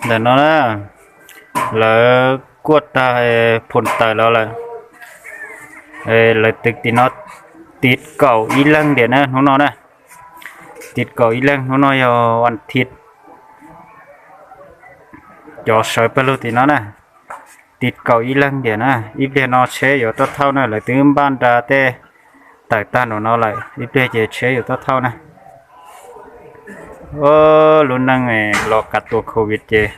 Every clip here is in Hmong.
Ntawm no na, lawv kuaj tag phum tawm los lawm. Lawv twv tim no tiv kaum ib leeg tiam na hnub no na. Tiv kaum ib leeg, hnub no yog vas thiv. Cov sawv pawg lug tim no na, tiv kaum ib leeg tiam na. Ib pliag no tsheb yuav tuaj thauj na, lawv twb npaj nra tej tawm tag nraum no lawm, ib pliag ces tsheb yuav tuaj thauj na. Lub neej los kav tua covid ces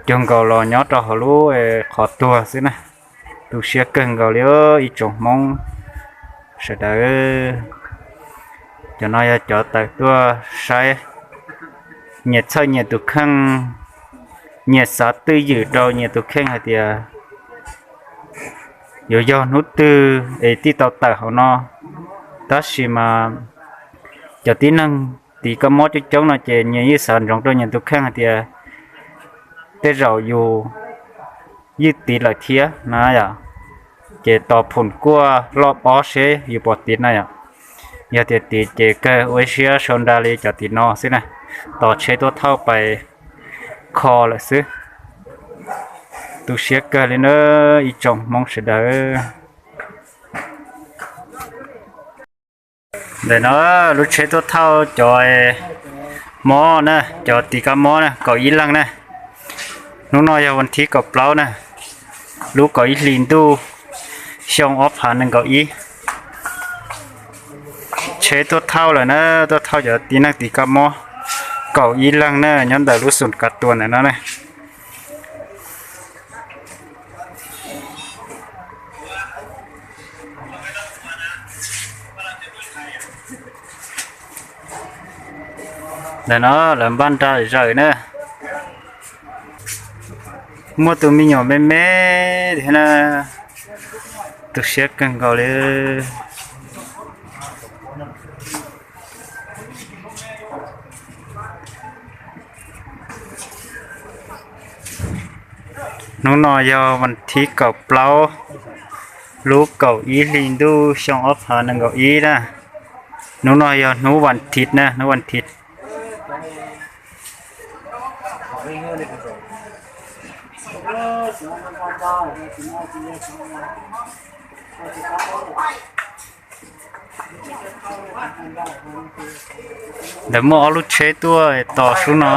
cuag nkaus los nyob rau hauv lub qhov tuag xwb na. Tu siab kawg nkaus li ib tsoom Hmoob sawv daws. Cov no yog cov tawm tuaj saib, nyias txhawj nyias tus kheej, nyias xav twj ywm rau nyias tus kheej hais tias yuav yog hnub twg es thiaj tau tawm hauv no. Tab sis mas cov tib neeg tiv kab mob coob coob no ces nyias yeej xav ntsoov rau nyias tus kheej hais tias tej zaum yus yeej tiv lawm thiab na yom. Ces tos phum kuaj loj pob seb yus puas tiv na yom. Yog tias tiv ces kawg ua ib siab sau nra li cov tim no xwb na, tos tsheb tuaj thauj pais kho lawm xwb. Tu siab kawg li na ib tsoom Hmoob sawv daws. Ntawm no lub tsheb tuaj thauj cov mob na, cov tiv kab mob na, kaum ib leeg na. Hnub no yog vas thiv kaum plaub na, lub kaum ib hlis ntuj xyoo ob phav nees nkaum ib. Tsheb tuaj thauj lawm na, tuaj thauj cov tib neeg tiv kab mob kaum ib leeg na, nyob ntawm lub xum kav tua ntawm no na. Ntawm no lawv npaj nra zawm na. Muaj tus me nyuam me me thiab na, tu siab kawg nkaus li. Hnub no yog vas thiv kaum plaub, lub kaum ib hlis ntuj xyoo ob phav nees nkaum ib na. Hnub no yog hnub vas thiv na, hnub vas thiv. Ntawd muaj ob lub tsheb tuaj tos sub no.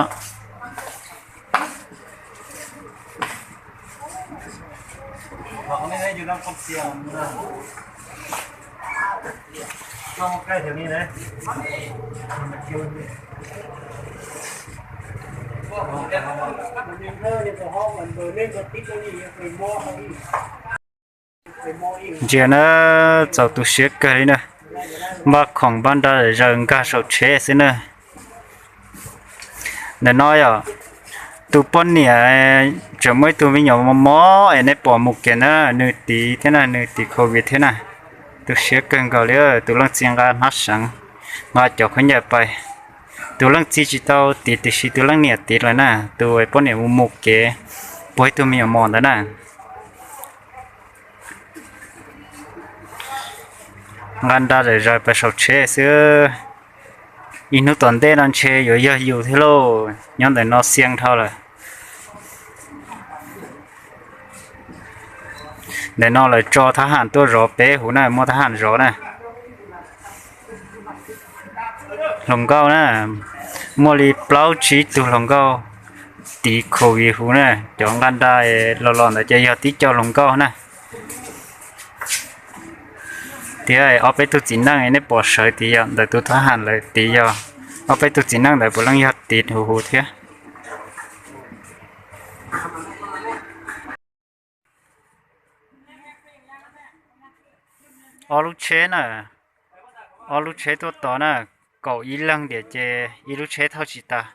Ntsia na, txaus tu siab kawg li na. Npaj khoom npaj nra zaws nkag saum tsheb xwb na. Ntawm no yog tus poj niam tseem muaj ib tug me nyuam mos mos es nej pom mus kev na, nws tiv thiab na, nws tiv covid thiab na. Tu siab kawg nkaus li, tus leej txiv nqa hnab seev, nqa cov khaub ncaws pais. Tus leej txiv tsis tau tiv tiam sis tus leej niam tiv lawm na, tus poj niam mus mus kev puag ib tug me nyuam mos ntawd na. Nqa nra zaws zaws pais saum tsheb xwb. Ib hnub tom ntej no ntshe yuav yog yus thiab lauj, nyob ntawm no xiab dhau lawm. Ntawm no lawv tso thab ham tuaj zov peb huv na, muaj thab ham zov na. Hluas nkauj na, muaj li plaub tsib tug hluas nkauj tiv covid huv na, cov nqa nra los los ntawd ces yog tib co hluas nkauj na. Thiab ob peb tug txiv neej nej pom sawv tid yog ntawm tus thab ham lawv tiv yog ob peb tug txiv neej ntawd puav leej yog tiv huv huv thiab. Ob lub tsheb na, ob lub tsheb tuaj tos na, kaum ib leeg tiam ces ib lub tsheb thauj tsis tas.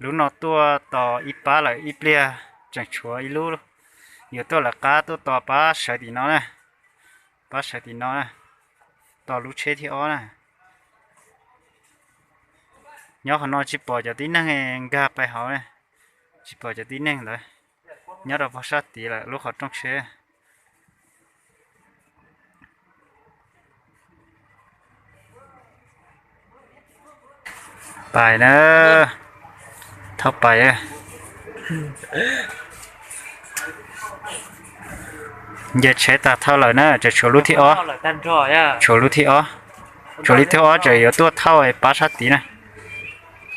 Lub no tuaj tos ib pab lawm, ib pliag tseem tshuav ib lub yuav tuaj lawv qab tuaj tos pab sawv tim no na, pab sawv tim no na, tos lub tsheb thib ob na. Nyob qhov no tsis pom cov tib neeg nkag pais hauv, tsis pom cov tib neeg ntawd, nyob rau pog sab tid lawm lub qhov rooj tsheb. Pais na, Thauj pais. Nce tsheb tas thauj lawm na, tseem tshuav lub thib ob. Tshuav lub thib ob. Tshuav lub thib ob tseem yuav tuaj thauj pab sab tid na.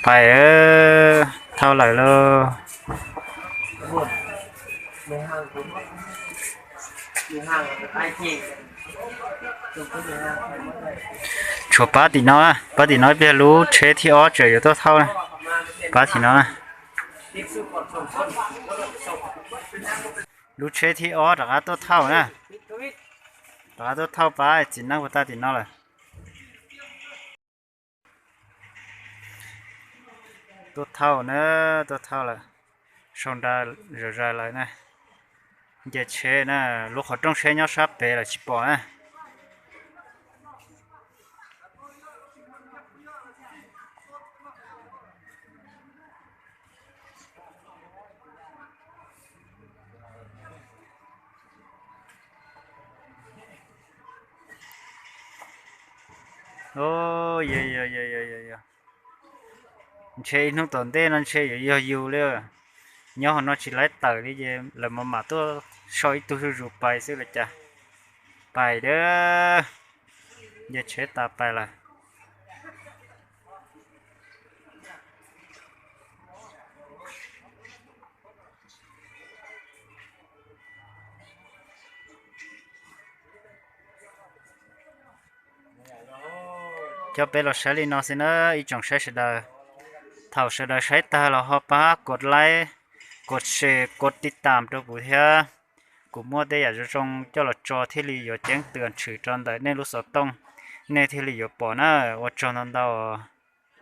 Pais, thauj lawm lauj. Tshuav pab tim no, pab tim no ib pliag lub tsheb thib ob tseem yuav tuaj thauj na. Pab tim no na. Lub tsheb thib ob rov qab tuaj thauj na. Rov qab tuaj thauj pab txiv neej puas tag tim no lawm. Tuaj thauj na, tuaj thauj lawm. Sau nra zom zaws lawm na. Nce tsheb na, lub qhov rooj tsheb nyob sab pem lawm tsis pom na. Yog, yog, yog, yog, ntshe ib hnub tom ntej no ntshe yuav yog yus li. Nyob hauv no tsis laib tawm li ces lawv mam mam tuaj sau ib tug zuj zus pais xwb los cas. Pais dab, nce tsheb tas pais lawm. Coj peb los saib li no xwb na ib tsoom saib sawv daws. Thaum sawv daws saib tag los ho pab kov like, kov share, kov tiv tam rau kuv thiab. Kuv muaj tej yam zoo zoo coj los tso thiaj li yuav ceeb twm tshwm rau ntawm nej lub xov tooj, nej thiaj li yuav pom na. Ua tsaug ntau ntau.